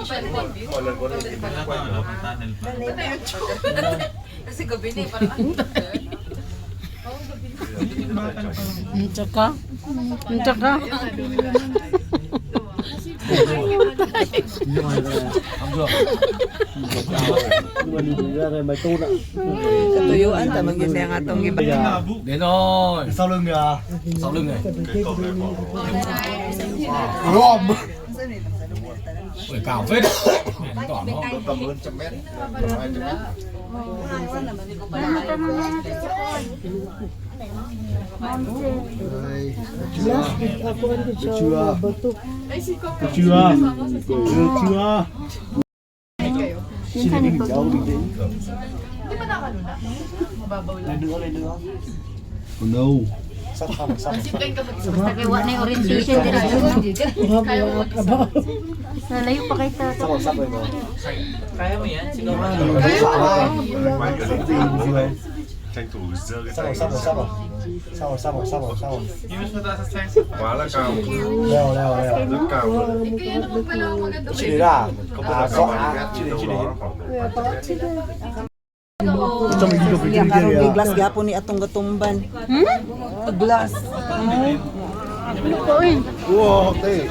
Wala pa, wala pang tunnel pa. Kasi gabi na eh, parang Unsa ka? Unsa ka? Katuyuan ta man gyud nga atong giba. Đến rồi. Sau lưng kìa. Sau lưng này. Gom. Ui, cao phết. Mẹ nó tỏ nó. Tầm hơn 100 mét, tầm 200 mét. Đây, được chưa? Được chưa? Được chưa? Được chưa? Xin để mình cháu bình tĩnh. Hindi ba nakalula? Mababaw lang. Lên nữa, lên nữa. Còn đâu? Sắp xong, sắp. Zipline ka mag-isa. Basta kay wa na yung orientation diri. Kaya mo mag-isa. Nalayo pa kay tato. Sắp rồi, sắp rồi mà. Kaya mo yan, siguro. Tranh thủ giơ cái Sắp tay. rồi, sắp rồi, sắp rồi. Sắp rồi, sắp rồi, sắp rồi, sắp rồi. Hindi mas mataas sa science. Quá là cao. Leo, leo, leo. Rất cao luôn. Eh, kaya naman pala ang maganda. Chị đấy à? Không À, biết là rõ cao bao nhiêu à? mét Chị thì đấy, đâu chị đấy. đó khoảng độ vài trăm mét. Cho mình đi được cái Iya kia karon kìa. kay glass gapon ni atong gatumban. Glass. Ano ko eh? Wow, thế.